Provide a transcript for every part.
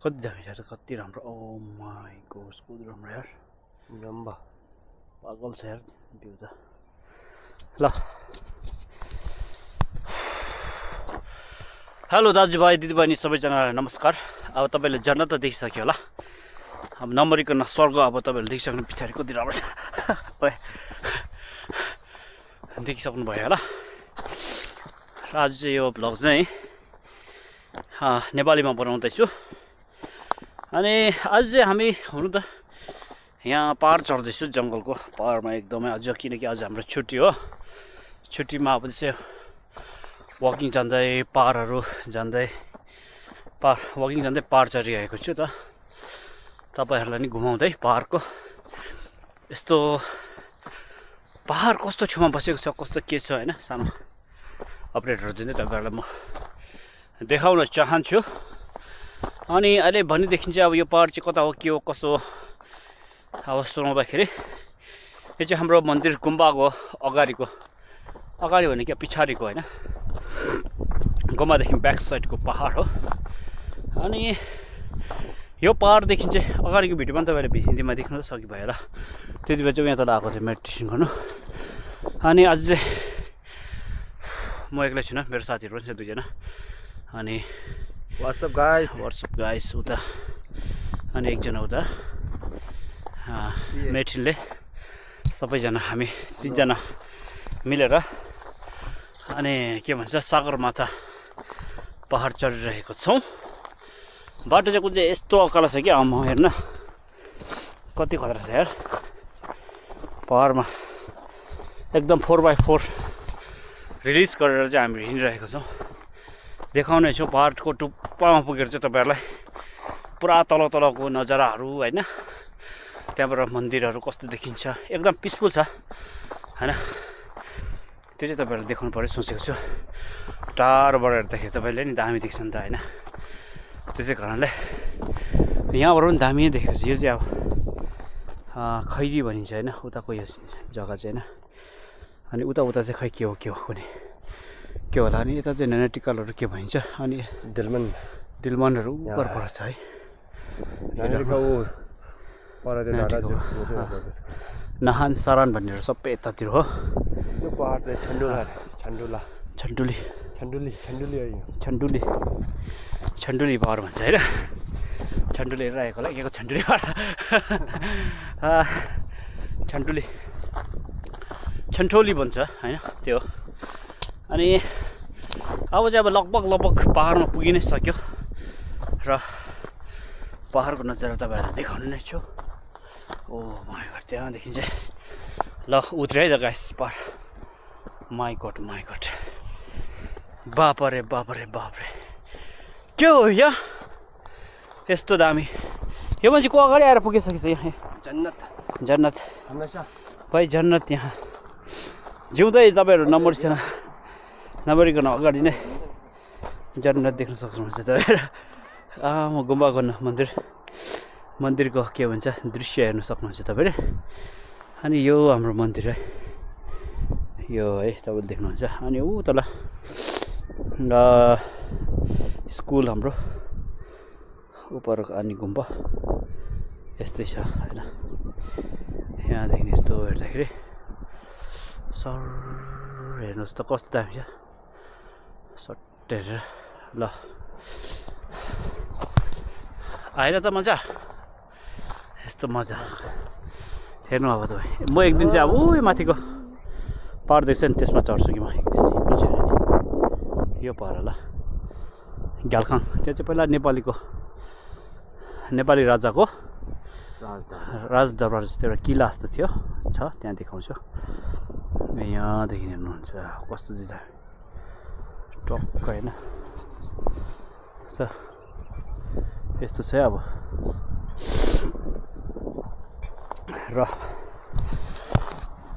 कति दामी छ कति राम्रो ओ माई गॉड कति राम्रो यार जम्बा पागल छ यार भ्यू त ल हेलो दाजुभाइ दिदीबहिनी सबैजनालाई नमस्कार अब तपाईले जन्नत त देखिसक्यो होला अब नम्बरीकन स्वर्ग अब तपाईले देखिसक्नु पछाडि कति राम्रो छ देखिसक्नु भयो होला र आज चाहिँ यो भ्लग चाहिँ नेपालीमा बनाउँदैछु अनि आज चाहिँ हामी हुनु त यहाँ पहाड चढ्दैछु जङ्गलको पहाडमा एकदमै अझ किनकि आज हाम्रो छुट्टी हो छुट्टीमा अब चाहिँ वकिङ जाँदै पहाडहरू जाँदै वकिङ जाँदै पहाड चढिरहेको छु त तपाईहरुलाई नि घुमाउँदै पहाडको यस्तो पहाड कस्तो छेउमा बसेको छ कस्तो के छ हैन सानो अपडेटहरु दिँदै तपाईहरुलाई म देखाउन चाहन्छु अनि अहिले भनेदेखि चाहिँ अब यो पहाड चाहिँ कता हो के हो कसो अब सुनाउँदाखेरि यो चाहिँ हाम्रो मन्दिर गुम्बाको अगाडि भने के पछाडिको हैन गुम्बादेखि ब्याक साइडको पहाड हो अनि यो पहाडदेखि चाहिँ अगाडिको भिडियोमा तपाईले हिन्दीमा देख्नु सकि भयो होला त्यतिबेला चाहिँ यहाँ तल आएको थिएँ मेडिटेसन गर्नु अनि आज चाहिँ म एक्लै छुइनँ मेरो साथीहरु पनि छ दुईजना अनि व्हाट्सअप गाइस उता अनि एकजना उता मेटिनले सबैजना हामी तीनजना मिलेर अनि के भन्छ सगरमाथा पहाड चढिरहेको छौं बाटो चाहिँ कुन चाहिँ यस्तो अकालो छ कि आमा हेर्न कति खतरा छ यार पहाडमा एकदम 4x4 रिलिज गरेर चाहिँ हामी हिँडिरहेको छौं देखाउने छु पहाडको टुप्पामा पुगेर चाहिँ तपाईहरुलाई पुरा तलको नजाराहरू हैन त्यहाँबाट मन्दिरहरू कस्तो देखिन्छ एकदम पिसफुल छ हैन त्यो चाहिँ तपाईहरुले देखाउनु पर्यो सोचेको छु टाढोबाट हेर्दाखेरि तपाईले नि दामी देख्छ नि त हैन त्यसै कारणले यहाँबाट पनि दामी देखेको छ यो चाहिँ अब खैरी भनिन्छ हैन उताको यो जग्गा चाहिँ हैन अनि उता चाहिँ खै के हो कुनै के होला अनि यता चाहिँ नैनीटिकलहरु के भनिन्छ अनि दिलमनहरु उपर पर छ है नहान सरान भन्ने सबै यतातिर हो यो पहाड चाहिँ छन्डुली पहाड भन्छ हैन छन्डुली हेरिरहेको होला के को छन्डुली पहाड छन्टोली भन्छ हैन त्यो अनि अब चाहिँ अब लगभग पहाडमा पुगि नै सक्यो र पहाडको नजारा तपाईहरुलाई देखाउने नै छु ओ माय गॉड त्यहाँदेखि चाहिँ ल उत्रे है त गाइस पहाड माय गॉड बाप रे के हो यहाँ यस्तो दामी यो मान्छे को अगाडि आएर पुगिसकेछ यहाँ जन्नत हमेशा भाइ जन्नत यहाँ जिउँदै तपाईहरु नम्बरीकन अगाडि नै जन्नत देख्न सक्नुहुन्छ तपाईहरु म गुम्बाको मन्दिरको के भन्छ दृश्य हेर्न सक्नुहुन्छ तपाईहरु अनि यो हाम्रो मन्दिर है यो है तपाईले देख्नुहुन्छ अनि उ तल स्कुल हाम्रो उपरको अनि गुम्बा यस्तै छ हैन यहाँदेखि यस्तो हेर्दाखेरि सर हेर्नुहोस् त कस्तो दामी छ सट्टेर ल आएन त मजा यस्तो मजा हेर्नु अब तपाईँ म एक दिन चाहिँ अब उही माथिको पहाड देख्छ नि त्यसमा चढ्छु कि म एक दिन यो पहाड होला ग्यालखाङ त्यो चाहिँ पहिला नेपाली राजाको राजदरबार जस्तो एउटा किला जस्तो थियो छ त्यहाँ देखाउँछु यहाँदेखि हेर्नुहुन्छ कस्तो चाहिँ टक्क हैन यस्तो छ अब र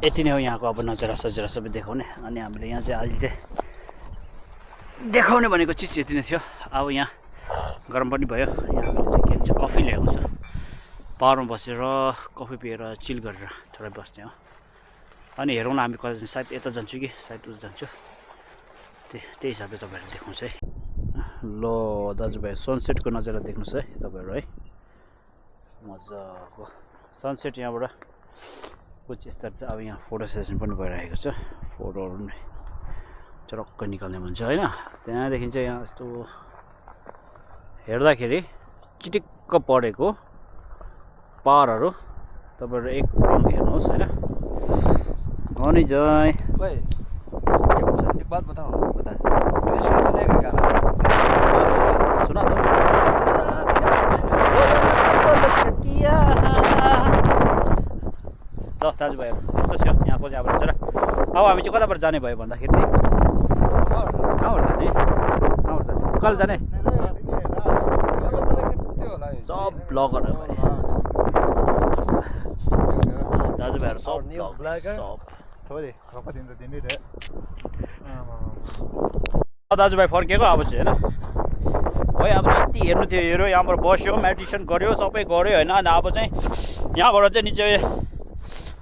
यति नै हो यहाँको अब नजारा सजारा सबै देखाउने अनि हामीले यहाँ चाहिँ अहिले चाहिँ देखाउने भनेको चिज यति नै थियो अब यहाँ गरम पनि भयो यहाँ चाहिँ के भन्छ कफी ल्याएको छ पहाडमा बसेर कफी पिएर चिल गरेर थोरै बस्ने हो अनि हेरौँ न हामी कता सायद यता जान्छु कि सायद उता जान्छु त्यही हिसाबले तपाईहरुले देखाउँछु है ल दाजुभाइ सनसेटको नजारा देख्नुहोस् है तपाईँहरू है मजाको सनसेट यहाँबाट कुछ यस्ता चाहिँ अब यहाँ फोटो सेसन पनि भइरहेको छ फोटोहरू पनि चरक्क निकाल्ने भन्छ होइन त्यहाँदेखि चाहिँ यहाँ यस्तो हेर्दाखेरि चिटिक्क परेको पाहाडहरू तपाईँहरू एक रङ हेर्नुहोस् होइन अनि चाहिँ ओए एक बात बताओ बता किसका सुनेगा गाना सुना त ल दाजुभाइहरू यस्तो थियो यहाँको चाहिँ अब जरा अब हामी चाहिँ कताबाट जाने भयो भन्दाखेरि चाहिँ कहाँबाट जाने उकालो जाने सब ब्लगरहरू भाइ दाजुभाइहरू सब सब दाजुभाइ फर्किएको अब चाहिँ होइन है अब जति हेर्नु थियो हेऱ्यो यहाँबाट बस्यो मेडिटेसन गऱ्यो सबै गऱ्यो होइन अनि अब चाहिँ यहाँबाट चाहिँ निचे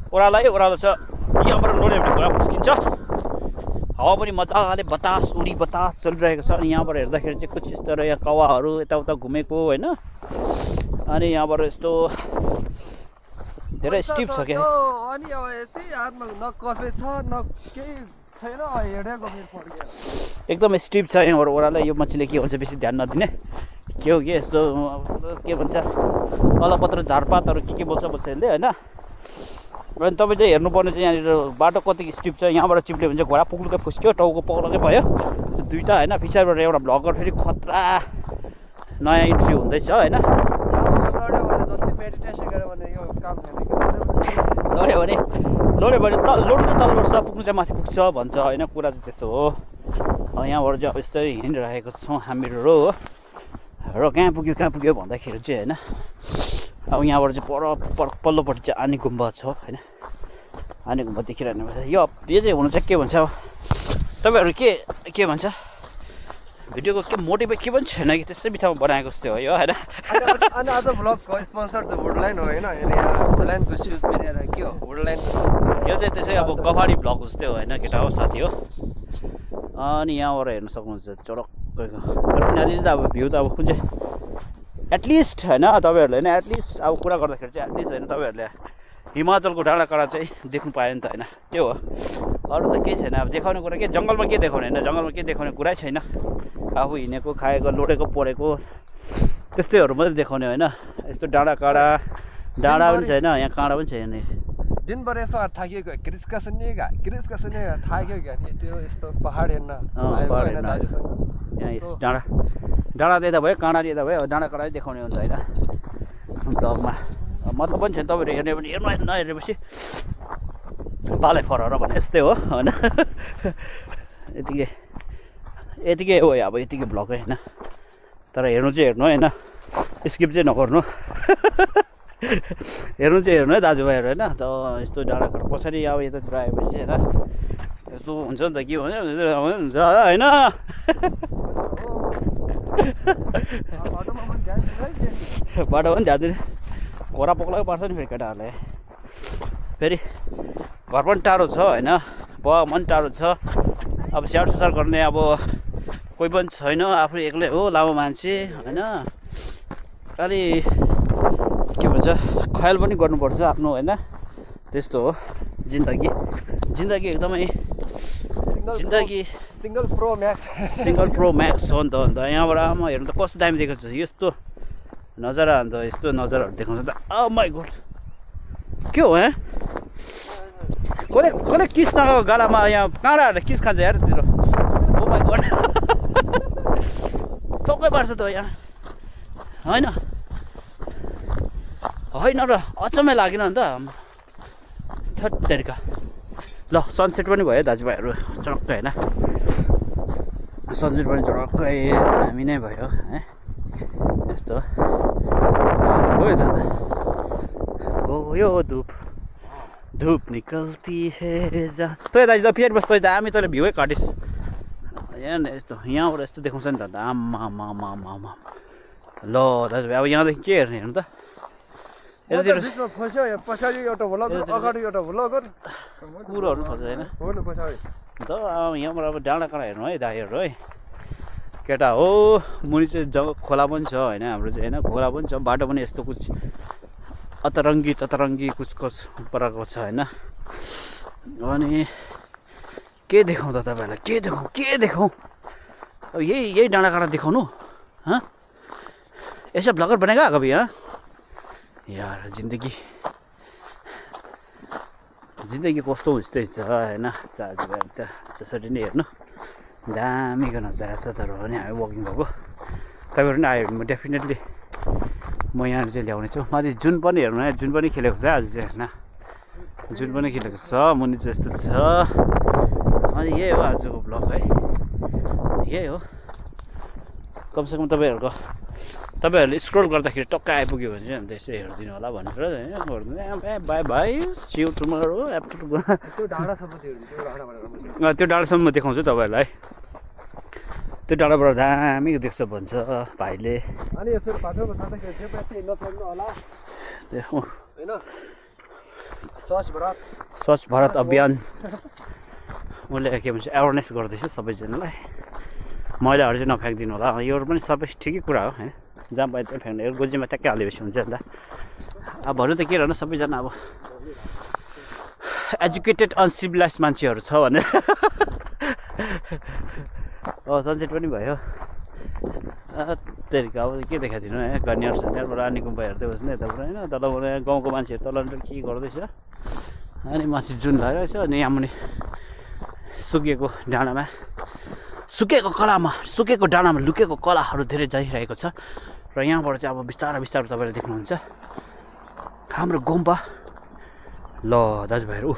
ओह्रालो छ यहाँबाट लोले भने घोडा फुस्किन्छ हावा पनि मजाले बतास उडी बतास चलिरहेको छ अनि यहाँबाट हेर्दाखेरि चाहिँ कुछ यस्तो यहाँ कौवाहरू यताउता घुमेको होइन अनि यहाँबाट यस्तो धेरै स्टिप छ क्या अनि अब यस्तै हातमा न कसै छ न केही छैन हेडेको मेरो फर्कियो एकदम स्टिप छ यहाँबाट ओह्रालो यो मान्छेले के भन्छ बेसी ध्यान नदिने के हो कि यस्तो के भन्छ अलपत्र झारपातहरू के बोल्छ यसले होइन अनि तपाईँ चाहिँ हेर्नुपर्ने चाहिँ यहाँनिर बाटो कति स्टिप छ यहाँबाट चिप्ल्यो भने चाहिँ घोडा पुग्लुकै फुस्क्यो टाउको पक्लकै भयो दुईवटा होइन पछाडिबाट एउटा भ्लगर फेरि खतरा नयाँ इन्ट्री हुँदैछ होइन लड्यो भने लोड चाहिँ तल लड्छ पुग्नु चाहिँ माथि पुग्छ भन्छ होइन कुरा चाहिँ त्यस्तो हो यहाँबाट चाहिँ अब यस्तै हिँडिरहेको छौँ हामीहरू हो र कहाँ पुग्यो भन्दाखेरि चाहिँ होइन अब यहाँबाट चाहिँ पल्लोपट्टि चाहिँ आनी गुम्बा छ होइन आनी गुम्बा देखिरहनु पर्छ यो चाहिँ हुनु चाहिँ के भन्छ अब तपाईँहरू के भन्छ भिडियोको के मोटिभ के पनि छैन कि त्यसै बित्थामा बनाएको जस्तो हो यो होइन अनि आज भ्लगको स्पोन्सर चाहिँ वुडल्यान्ड हो होइन यहाँ वुडल्यान्डको सुज पिनेर के हो वुडल्यान्डको यो चाहिँ त्यसै अब गफाडी भ्लग जस्तै हो होइन केटा हो साथी हो अनि यहाँबाट हेर्न सक्नुहुन्छ चडक्कैको तर पनि अलिअलि त अब भ्यू त अब कुन चाहिँ एटलिस्ट होइन तपाईँहरूले होइन एटलिस्ट अब कुरा गर्दाखेरि चाहिँ एटलिस्ट होइन तपाईँहरूले हिमाचलको डाँडाकाँडा चाहिँ देख्नु पायो नि त होइन त्यो हो अरू त केही छैन अब देखाउने कुरा के जङ्गलमा के देखाउने होइन जङ्गलमा के देखाउने कुरै छैन आफू हिँडेको खाएको लोडेको परेको त्यस्तैहरू मात्रै देखाउने होइन यस्तो डाँडाकाँडा डाँडा पनि छैन यहाँ काँडा पनि छैन दिनभर यसो थाकिएको क्रिस्का सुनिएगा थाक्यो क्या त्यो यस्तो पहाड हेर्न यहाँ डाँडा दिँदा भयो काँडा दिँदा भयो डाँडाकाँडा देखाउने हुन्छ होइन ब्लगमा मतलब पनि छैन तपाईँहरू हेर्ने भने हेर्नु नहेरेपछि पालै फरर भने यस्तै हो होइन यतिकै हो अब यतिकै भ्लगै होइन तर हेर्नु चाहिँ हेर्नु होइन स्किप चाहिँ नगर्नु हेर्नु चाहिँ हेर्नु है दाजुभाइहरू होइन त यस्तो डाँडाको पछाडि अब यतातिर आएपछि होइन यस्तो हुन्छ नि त के हुन्छ होइन बाटो पनि ध्यान दिने घोडा पक्लाकै पर्छ नि फेरि केटाहरूलाई फेरि घर पनि टाढो छ होइन बुवा पनि टाढो छ अब स्याहार सुसार गर्ने अब कोही पनि छैन आफू एक्लै हो लामो मान्छे होइन अलि के भन्छ ख्याल पनि गर्नुपर्छ आफ्नो होइन त्यस्तो हो जिन्दगी एकदमै सिङ्गल प्रो म्याक्स हो नि त अन्त यहाँबाट आमा हेर्नु त कस्तो दामी देखेको छ यस्तो नजारा अन्त यस्तो नजाराहरू देखाउँछ त माइ गॉड के हो यहाँ कसले किस नगएको गालामा यहाँ काँडाहरूले किस खान्छ यार तेरो ओ माइ गॉड चौकै पार्छ त यहाँ होइन र अचम्मै लागेन अन्त थट्टेरिका ल सनसेट पनि भयो दाजुभाइहरू चडक्कै होइन सनसेट पनि चडक्कै दामी नै भयो है यस्तो गयो त गयो धूप निकल्ती है जा तँ दाजु त फेरि बस तँ दामी तैँले भ्यूै काटिस् यहाँ यस्तो यहाँबाट यस्तो देखाउँछ नि त आमा ल दाजुभाइ अब यहाँदेखि के हेर्ने हेर्नु त फस्यो पछाडि एउटा भ्लग अगाडि एउटा भ्लगर कुरोहरू फल्छ होइन पछाडि त यहाँबाट अब डाँडाकाँडा हेर्नु है दाइहरू है केटा हो मुनि चाहिँ खोला पनि छ होइन हाम्रो चाहिँ होइन खोला पनि छ बाटो पनि यस्तो कुछ अतरङ्गी कुछ परेको छ होइन अनि के देखाउँ त तपाईँहरूलाई के देखाउँ अब यही डाँडा काँडा देखाउनु हाँ ऐसा ब्लगर बनेगा कभी हाँ यार जिन्दगी कस्तो हुँदै छ होइन दाजुभाइ त जसरी नै हेर्नु दामीको नजारा छ तर पनि हामी वकिङ भएको तपाईँहरू पनि आयो भने म डेफिनेटली म यहाँ चाहिँ ल्याउने छु माथि जुन पनि हेर्नु है जुन पनि खेलेको छ आज चाहिँ होइन जुन पनि खेलेको छ मुनि चाहिँ यस्तो छ अनि यही हो आजको ब्लग है यही हो कमसेकम तपाईँहरूले स्क्रोल गर्दाखेरि टक्क आइपुग्यो भने चाहिँ अन्त यसो हेरिदिनु होला भनेर होइन बाई बाई सिउ टुमारो त्यो डाँडासम्म म देखाउँछु तपाईँहरूलाई त्यो डाँडाबाट दामीको देख्छ भन्छ भाइले अनि यसरी बाटोमा जाँदाखेरि जे पनि नछोड्नु होला हैन स्वच्छ भारत अभियान उसले के भन्छ एवेरनेस गर्दैछ सबैजनालाई मैलाहरू चाहिँ नफ्याँकिदिनु होला यो पनि सबै ठिकै कुरा हो होइन जहाँ पायो त्यहाँ फ्याँक्ने गोजीमा ट्याक्कै हालेपछि हुन्छ नि त अब भन्नु त के रहनु सबैजना अब एजुकेटेड अनसिभिलाइज मान्छेहरू छ भने सनसेट पनि भयो त्यहाँदेखि अब के देखाइदिनु है गन्यार सन्यारबाट रानी गुम्बा हेर्दै बस्ने यताबाट होइन तलबाट गाउँको मान्छेहरू तल के गर्दैछ अनि माथि जुन लगाइरहेछ अनि यहाँ मुनि सुकेको डाँडामा लुकेको कलाहरू धेरै जाइरहेको छ र यहाँबाट चाहिँ अब बिस्तारै तपाईँले देख्नुहुन्छ हाम्रो गुम्बा ल दाजुभाइहरू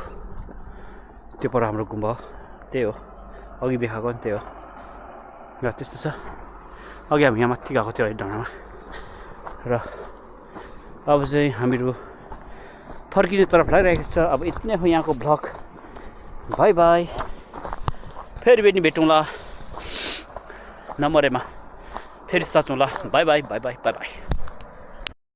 त्यो पर हाम्रो गुम्बा हो त्यही हो अघि देखाएको पनि त्यही हो र त्यस्तो छ अघि हामी यहाँ माथि गएको थियो है डाँडामा र अब चाहिँ हामीहरू फर्किने तरफ लागिरहेको छ अब यति नै हो यहाँको भ्लग बाई बाई फेरि पनि भेटौँला नमरेमा फेरि साँचौँला बाई बाई